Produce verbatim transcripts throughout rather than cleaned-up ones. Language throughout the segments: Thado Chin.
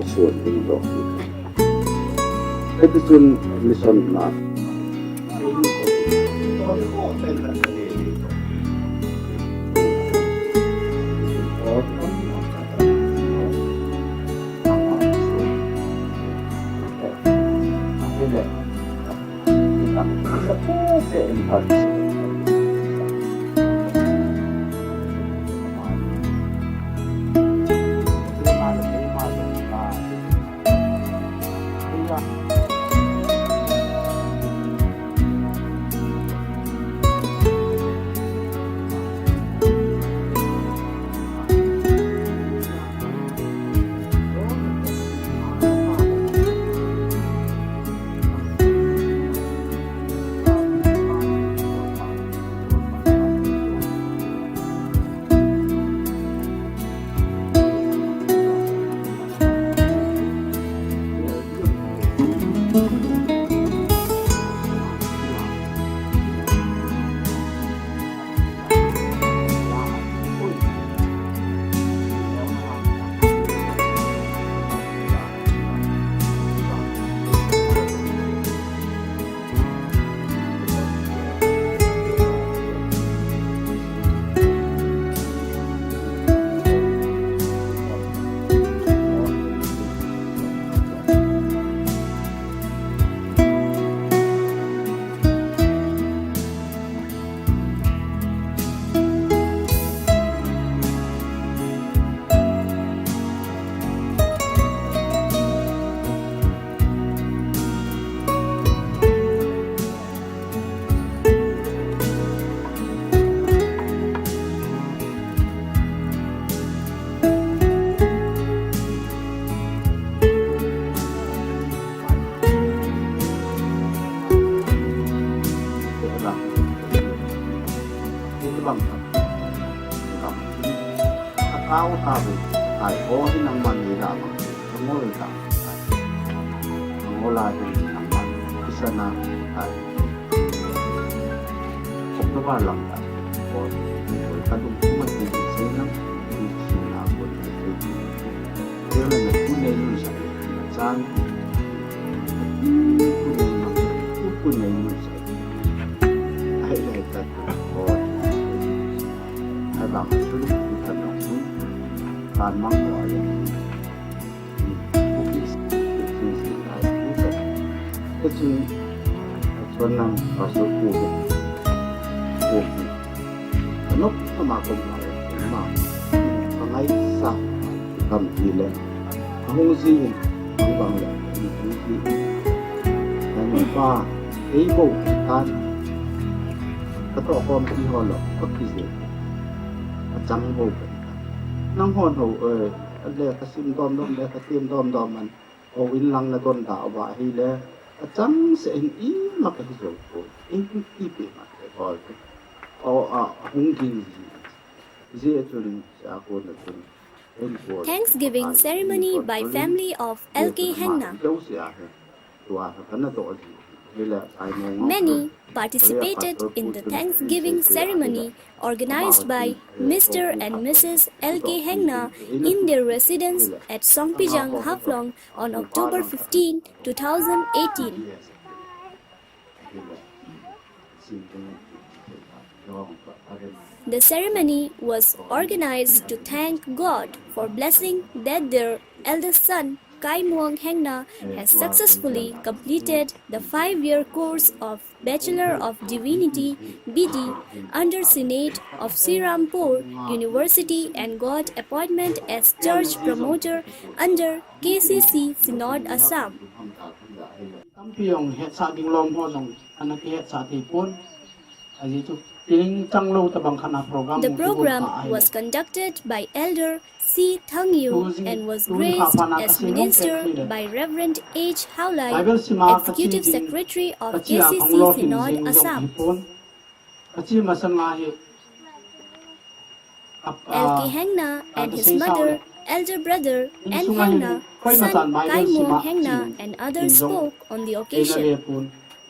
Sun ding doh. Hiti chun mission na. Nanghon ho, eh, lekha sim dom dom, lekha tem dom dom man, houin lang nadon da uva ahile, achangseh in ima kahi jou poi. Eiti pe ma te hol. O, a, hung ging ji. Ji a chun, sa ko na chun. Thanksgiving ceremony by family of L K Hengna. Many participated in the Thanksgiving ceremony organized by Mister and Missus L K Hengna in their residence at Songpijang, Haflong on October fifteen, two thousand eighteen. The ceremony was organized to thank God for blessing that their eldest son, Kai Muang Hengna, has successfully completed the five-year course of Bachelor of Divinity, B D, under Synod of Serampore University and got appointment as church promoter under K C C Synod Assam. Tampi jong hetsah ding lom ho jong ana kihetsah thei pon. Ajeh chu piling chang lou tabang khat a program. The program was conducted by Elder C Thang Yu and was graced as minister by Reverend H Haolai, Executive Secretary of K C C Synod Assam. Achi masanga hi, ap-, L K ah, Hengna and his mother, elder brother N Hengna, son Kai Muang Hengna and others spoke on the occasion.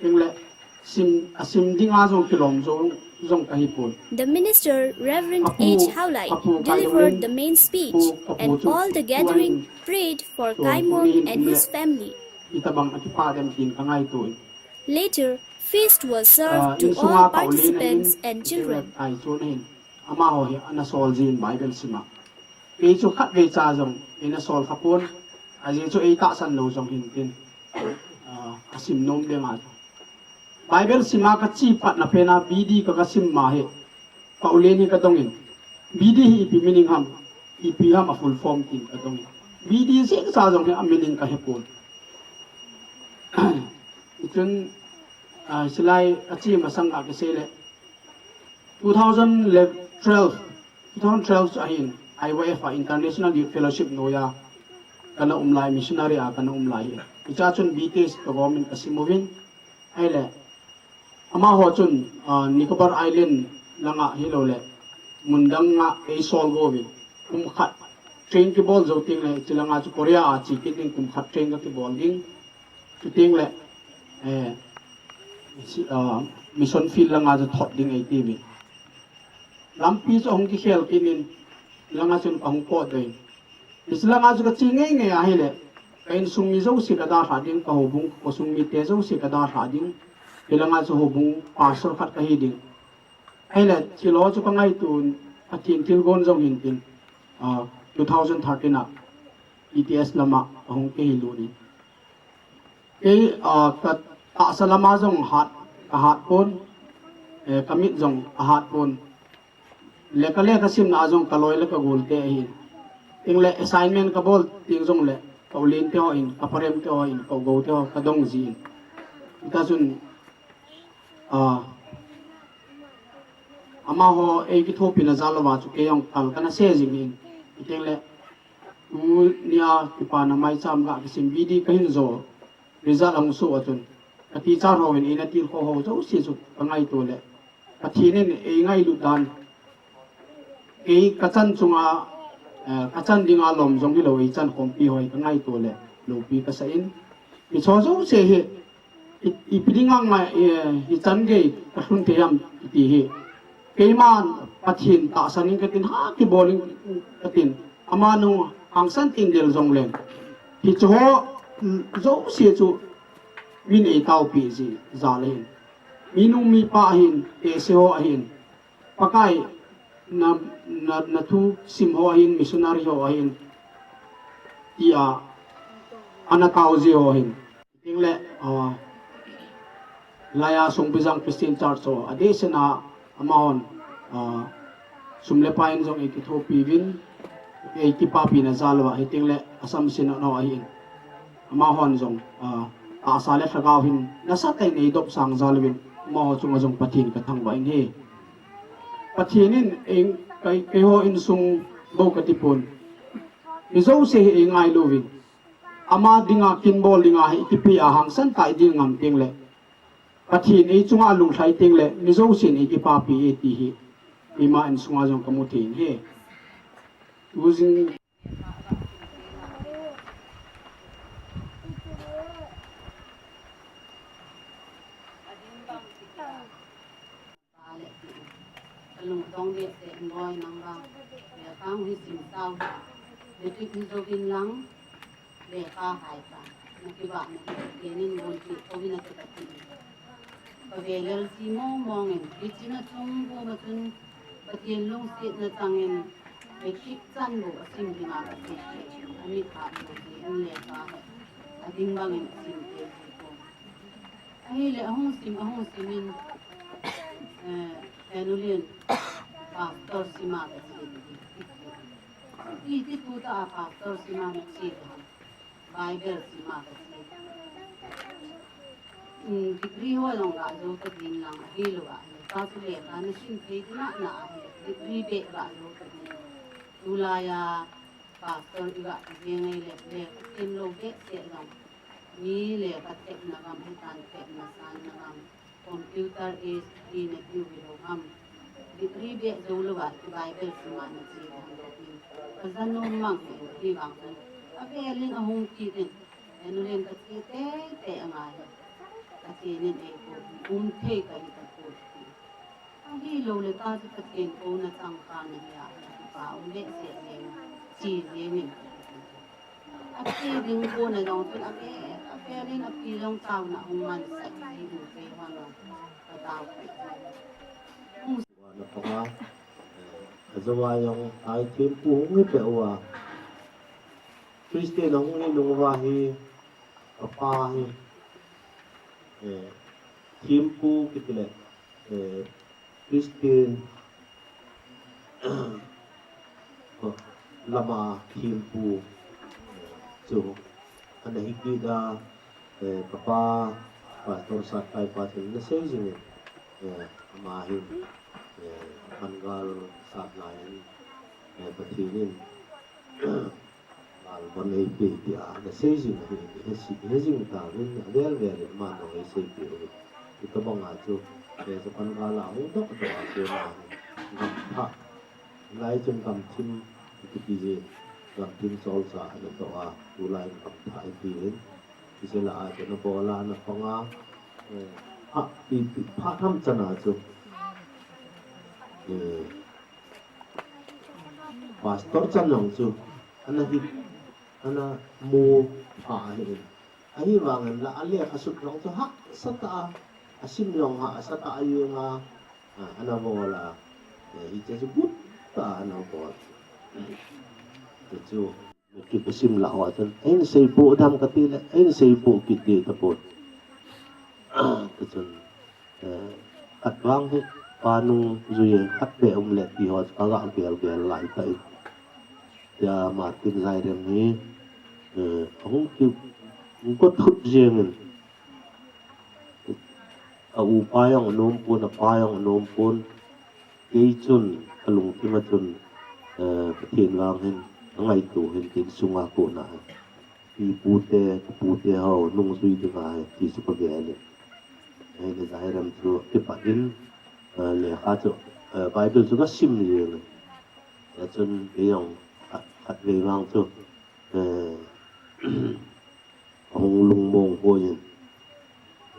Ingle, sim, asim dinga jong kilom jong, zong ka hi pon. The minister, Reverend H. Haulai, delivered the main speech, and all the gathering prayed for Kaimong and his family. Itabang akipa dem tin ka ngaito in. Later, feast was served to all participants and children. Ai chu na hin. Amaho hi ana sol jin Bible sima. Kei chu khat vei cha zong, ei na sol kha pon. Ajeh chu ei tahsan lo zong hin tin. Ah, a sim nom ding a chu. Bible sima ka chi patna pena B D ka ka sim ma hi. Ka ulen hi ka dongin. B D hi ipi meaning ham. Ipi ham a full form tin ka dongin. B D sing sa zong hi a meaning ka he pon. Ichun, ah, silai a chi masang ka kisei le. Two thousand twelve, two thousand twelve chu ahin, I Y F a International Youth Fellowship noija, kana um lai, missionary a kana um lai hi. Hicha chun B T S ka gomin ka sim uvin, ahile, amaho chun, ah, Nicobar Island langa hilou le, mun dang a ei sol go uvin, kum khat, train kibol zo ting le, chilanga chu Korea a chi kit ding kum khat train ka kibol ding, chuting le, eh, si-, ah, mission field langa chu thot ding ei ti uvin. Lampi chu ahung kikhel kit in, langa chun ka hung pot ding. Hiche langa chu ka chi ngei ngei ahile, ka insung mi jouse ka dalha ding, ka houbung, ka khosung mite jouse ka dalha ding. Hilanga chu houbung pastor khat ka hi ding. Ahile, thil ho chu ka ngaito in, Pathen thilgon jong hin tin, ah, two thousand thirteen a, P T S lama, ka hung kihi lut in. Kei, ah, ka tahsa lama jong hat, ka hat pon, eh, ka mit jong a hat pon. Le ka lekha simna a jong ka loi le ka gol te ahin. Ting le assignment ka bol ting jong le, ka ulen te ho in, ka parem te ho in, ka ugou te ho, ka dong ji in. Hita chun, ah, amaho ei kithopina jal louva chu kei jong kal kana se jing in. Ting le, tunia kipana maicham ga kisim B D ka hin jo. Result ahung soh a chun, ka teacher ho in eina tilkhou ho jouse chu ka ngaito le, Pathen in ei ngailut dan, kei ka chan chunga, eh, ka chan dinga lom jong hilou, ei chan khompi ho hi ka ngaito le, loupi ka sa in. Hiche ho jouse hi, i, ipi dinga ngai, eh, hichan gei ka lhun thei ham kiti hi. Keiman Pathen tahsan in ka tin, ha kibol in ka tin. Ama nung hangsan tin del jong leng. Hiche ho, mm, jouse chu min ei taopi ji jal ahin. Mi nu mi pa ahin, tehse ho ahin. Pakai na, na, na thusim ho ahin, missionary ho ahin. Tia, ana tao ji ho ahin. Ting le, ah, laiya Songbijang Christian Church ho, adeh sena amahon, ah, sum le pai in jong ei kithopi uvin, ei kipapina jal uva, hiting le Assam Synod ho ahin. Amahon jong, ah, tahsa le lhagao hin, nasatah in ei dopsang jal uvin, amaho chunga jong Pathen ka thangvah in ahi. Pathen in, ei, kei, keiho insung bou ka ti pon. Mi jouse hi ei ngailu uvin. Ama dinga kin bol dinga hi i kipe a hangsan tah i ding ngam ting le, Pathen ei chunga lunglhai ting le, mi jousen ei kipapi e ti hi, ima insunga jong ka mu thei in ahi. Tujing Pa le ti. Ka lungdong behseh in Loi nang vang. Lekha hung sim sau hi. Matric hi jouvin lang. Lekha hai ta. Na kivah na kivah kenin von ti kou vin a ti ka ti. Ka ve lel ji mong mong in. Hichea chung bu ma chun. Pathen lungsetna chang in. Matric chan bu a sim dinga ka ti. A mit ha bu ti in lekha hi. A ding bang in a sim te ji ko. Ahile, ahung sim, ahung sim in, eh, Henulin, pastor sima ka chi. Iti tu ta a pastor sima na chi. Bible sima ka chi. Mm, degree ho jong ga jo ta ding lang, ahilou a. Ta chu lekha na sim thei ding na na, degree beh ga jo ta ding. Tulai a, pastor i ga ti jeng ngai le, lekha sim lou behseh jong. Mi lekha thepna gam, hitan thepna sanna gam, computer age, i na tiu hilou gam. Degree beh jou louva, ki Bible sima na chi gam lou in. Ka jat nom mang in, hi vang chun. A velin ahung kit in. Henulin ka chi teitei angai. Ka chi nin ei ko, um thei ka hi ka ko. Ahi Lou le ta chu Pathen kouna chang kha na hi a, na kipa um behseh jeng, chi jeng in. A chi ding kouna jong chun a ve, a ve nin a pi jong tauna hung man sai ji u ve hon a, ka tau pai. Hung na panga, eh, a jo a jong ai thempu hung hi pe uva. Christian hung hi nung uva hi, a pa hi, eh, thempu kiti le, eh, Christian lama thempu chu ana hi kit a, eh, ka pa, Pastor Satkai pa chun na sei jing in, eh, ama hin, eh, a pan gal sat lai in, eh, Pathen in gal bon ei pe tia na sei jing ahi, he si, he jing tauvin, a vel vel in ama nong ei sei pe u. Hitobang a chu, eh, Japan gal a hung doh doh a chu na gam thah. Lai chun gam thim kiti jin, gam thim cholcha ana doh a, tulai in gam thah ei pi in. Kisei la a chu na bol a na pang a, eh, pha, pi, pi, pha tham chan a chu, eh, Pastor chan jong chu ana hi, ana mu pha ahi in. Ahivangin la a lekha sut jong chu hahsa tah a, a sim jong hahsa tah a jeng a, a, ana bol a, eh, hiche chu gut tah a ana bol. Chu chu. Matric ka sim lah ho chun, "Eihin seipoh dam," kati le, "Eihin seipoh kit ding tapon." Tichun, eh, khat vang hi, pa nungjui khat beh um le ti ho chu ka ga gel gel lai tah in. Tia Martin Zairem hi, eh, ahung ki, hung ko thut jeng in. A upa jong anom pon, apa jong anom pon. Kei chun, ka lungthim a chun, eh, Pathen vang hin, ka ngaito hin, kei sunga kona hin. Pi pute, pu pute ho, nungjui dinga hin, ti chu ka gel in. Ahile Zairem chu, kipat in, eh, lekha chu, eh, Bible chu ka sim jeng in. Chua chun, kei jong, khat, khatvei vang chu, eh, Ahung lungmong hoi in,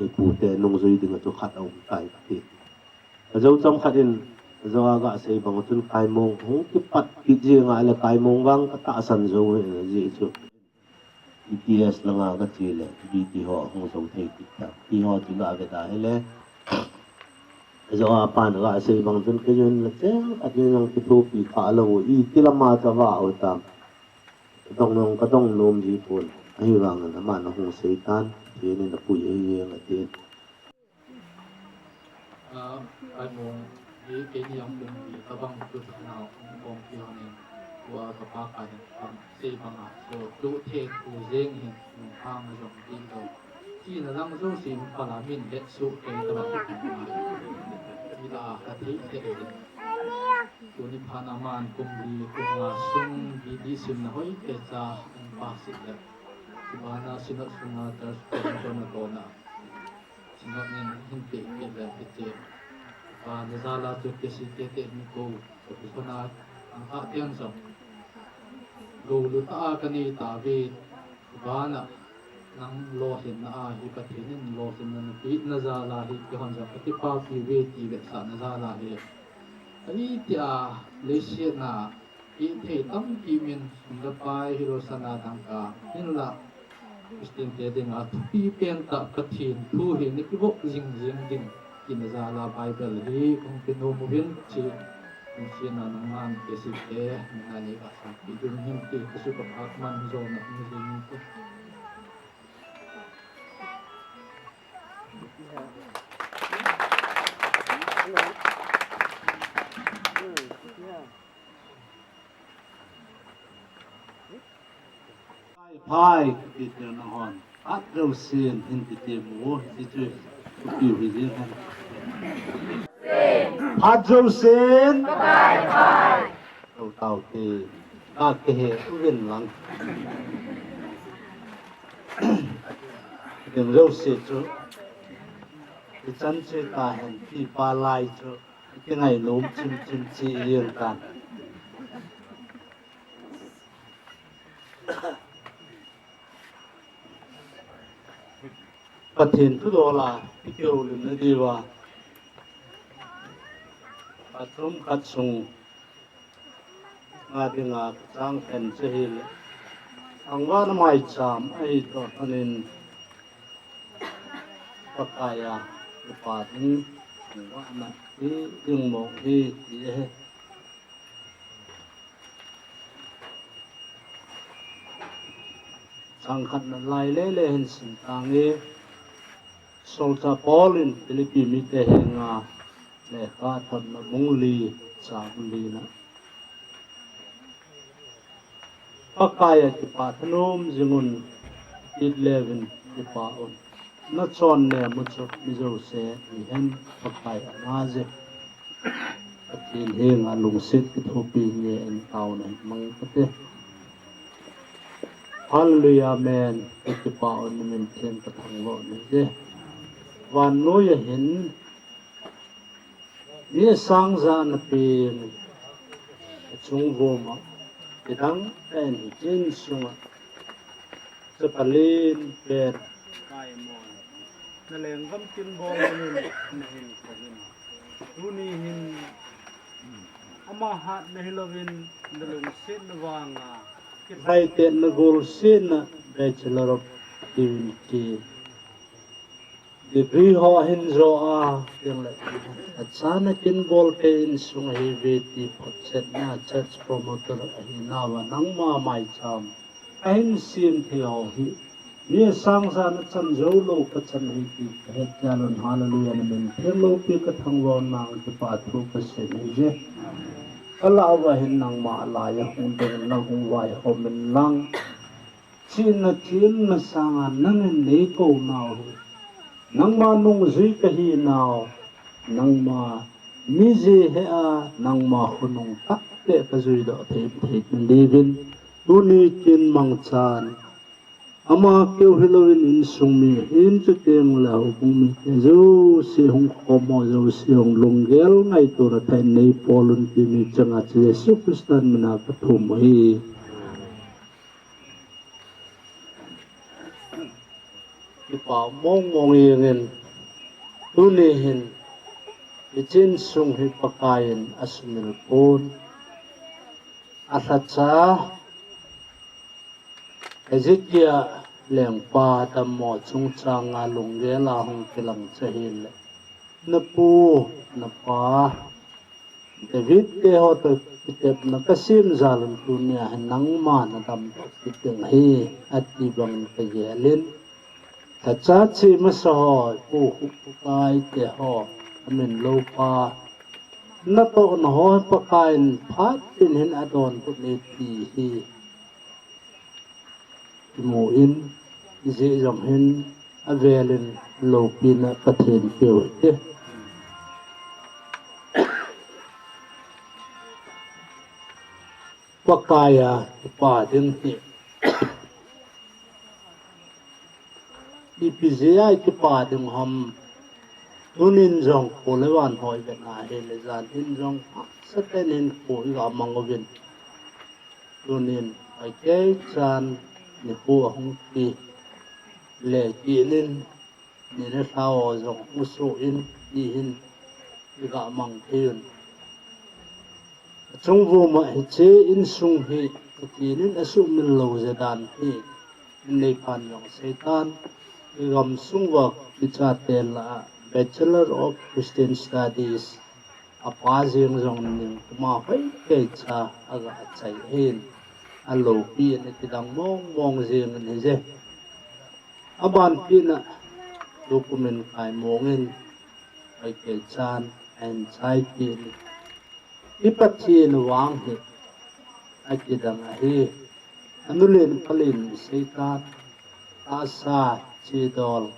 ei pute nungjui dinga chu khat aum tai kati. Ajo chomkhat in, ajo a ga sei bang chun kaimong hung kipat kit jeng a le kaimong vang ka tahsan jou hi ajeh chu. B T S langa ka che le, B T ho hung jou thei kit ta. Ti ho chu ga ve ta hile. Ajo a pan ga sei bang chun kei jong la cheng khat in jong kithopi kha lou, iti lama cha va u tam. Ka dong nom, ka dong nom ji pon. Ahivangin aman ahung sei tan, Pathen in apui ahi jeng atin. Ah, kaimong hi keini jong kum li tabang tu thana hung kom pi hon in, tua ka pa ka hin kam sei bang a, so tu the tu jeng hin, nung hang jong ti lo. China lang jouse hung pal a min het suh kei tabang. Ila ka thei thei. Tuni phat a man kum li kum nga sung B D simna hoi te cha hung pass le. Chubana Synod sunga church program na kona. Synod nin hin pe kit le kiti. Pa na jala chu kisi te te ni ko. Ko pi sona ang ha tiang jong. Lo lu ta a ka nei ta ve. Chubana Nang lolhinna a hi Pathen in lolhinna napeh na jal a hi, keihon jong kakipapi uve ti vetsahna jal a hi. Ahi tia leiset a hithei tampi min sum le pai hilou sana dangka hinla Christian te dinga thupi pen tah Pathen thu hi nakivop jing jing ding. Tina jal a Bible hi kong kinom uvin chi, kong sina nangman kesi te, nangani ka sang pi dun hin ti, kasu ka phak man jona hin jing hin ti. Phai, phai, kiti tir nahon. Phat jousen, hin kiti mu, hichu, kiti hi jing hen. Phat jousen. Phai, phai. Tau, tau, ti. Ka ke he, uvin lang. Ding jouse chu. Ichan chu ta hen, ti pa lai chu. Kingainom chim chim chi jeng tan. Pathen thu dola, i kihoulimna diuva. Atum khat sung nga dinga kachang khen chu ahile, thangvahna maicham ahi toh lhonin, Pakaiya kipa ding thangvahna hi ding mong hi ti ahi. Chang khatna lai lele hin sim tange. Solchah Paul in Philippi mite henga lekha thotna bung li, chang lina. Pakaiya kipa thanom jingun, it levin kipa un. Nachon nemu chu mi jouse hihen Pakai ana jeh. Pathen henga lungset kithopi nge in taona hin mang kate. Hallelujah, amen. Kipa un, namin theng kathangvah un je. Vannoiya hin mi asang ja ana pen, achung voma, kidang pen hiche insunga, chapalen pen, kaimon, nalenggam tin bol in, nahin kohin. Tuni hin, ama hatna hilouvin, nalungsetna vanga, kilhaitetna golsetna, Bachelor of Divinity degree ho hin jo a, tin le, achana kin bol te insunga hi veti photchetna church promoter ahinauva nangma maicham ahin sem thei ho hi, mi asang ja nachan jou lou kachan ahi ti kahet jal un, hallelujah, namin theng loupi kathangvah un, nang kipa thu kasei ahi je. Kalah uva hin nangma alaiya hung ding in lang, hung vaihom in lang. Chihna themna sanga nangin neikou nau hi, nangma nungjui kahi nau, nangma mije hea, nangma khonung tah beh kajui doh thei thei diuvin, tuni kin mangchan, ama keu hilouvin insung mi hin chuteng le houbung mite jouse hung khom ho jouse hung lunggel ngaito na tah in neipol un ti ni changa chu Jesu Christa mina kathum u ahi. Kipa mong mong jengin, tuni hin, hiche insung hi Pakaiyin asumil pon, alhacha, Hezekiah lengpa dammo chungchanga lunggel a hung kilang chu ahile, napu, napa, David te ho toh kitepna kasem jal un tunia hin nangma nadamdoh kit ding ahi, ati bangin kagel in. Lhacha che masa ho, Pu Khup, Pu Kai te ho, amin loupa, natohna ho Pakaiyin phat in hin adonbut e ti hi kimu in, ijeh jong hin avel in loupina Pathen peu hite. Pakaiya kipa ding hi ipi jeh a kipa ding ham? Tunin jong kho le van hoi vetna hile, jan hin jong hahsa tah in kho iga mang uvin. Tunin, hoikei chan nikho ahung kile kit in, ni le lha ho jong hung soh in, ti hin iga mang thei un. Achung voma hiche insung hi Pathen in asumil lou jeh dan hi, in neiphan jong seitan, igamsung uva kichate lah a Bachelor of Christian Studies apa jeng jong ningkuma hoikei cha aga achai ahin, aloupi in akidang mong mong jeng in ahije. Abanpi na tukum in kaimong in hoikei chan ahin chai kit in, i Pathen vang hi akidang ahi. Anu len palen seitan, tahsa, chidol,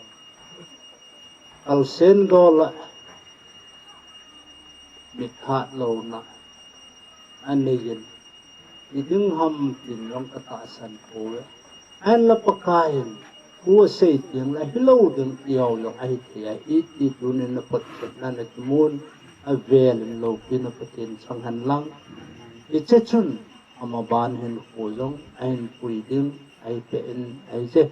kalsen dol a mithat louna anei in, iding ham tin jong katahsan pouve. Ahinla Pakaiyin thu asei teng le hilou ding ti ho jong ahithei ahi ti tunin aphotchetna nakimun, avel in loupina Pathen chang hen lang. Hiche chun amaban hinkho jong ahin pui ding ahipeh in ahije.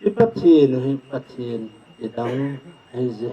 I Pathen u hi Pathen kidang ahije.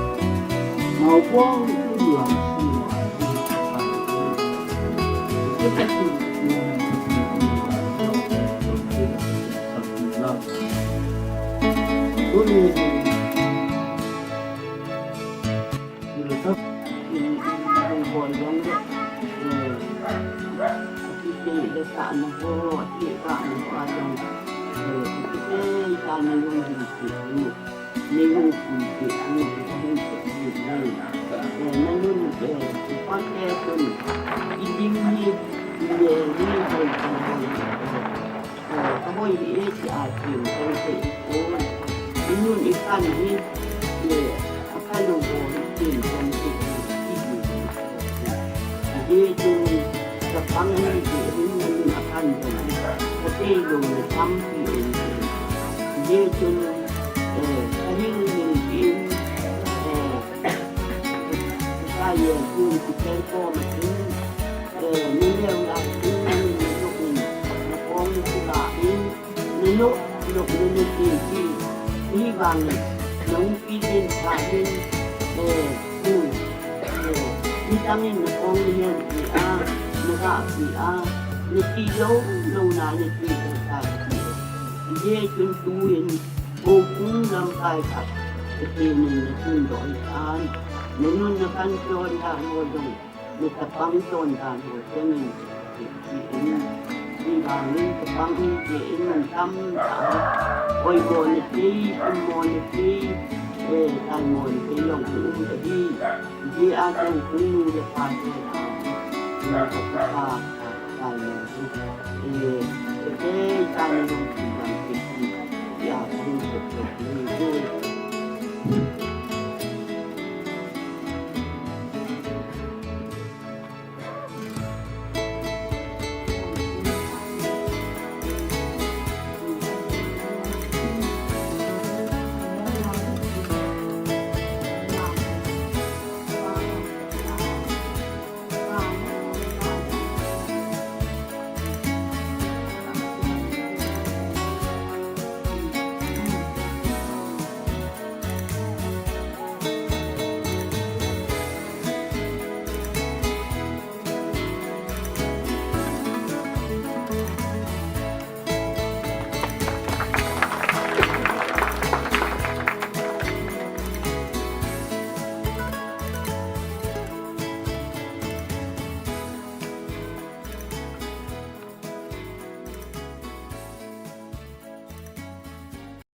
Ka hoi hi e ti a tin kan te i ko. I nun i kan hi e a kan lo bo hi tin kan te i ti. Ye tu ka pang ni ye ni ni a kan lo. Ka te lo ni tam ti e. Ye tu e ka ni ni in e ka ye tu ti kan ko ma tin. Ni leu lai in ni ni ni ni kong ni la in. Nanu, nuk nanu ti ti, ni vang, nung pi tin sa tin, eh, tu, eh, ni tang in na kong ni hen ti a, na ga ti a, ni ti lo, lo na ni ti ta ta ti. Ye tun tu in, ko kung lam kai ta, ti ni na tun do i an, nanu na kan ton ta mo dong. Ni tapang ton dan ho changin, ni vangin tapang in je in man tam ta. Oi mo ni ti, um mo ni ti, eh, tai mo ni ti, long um ta di. Di a chang kung nu le pa te. Ni ta pa, tai mo ni. Eh, te tai mo ni ti, di a kung nu le pa te.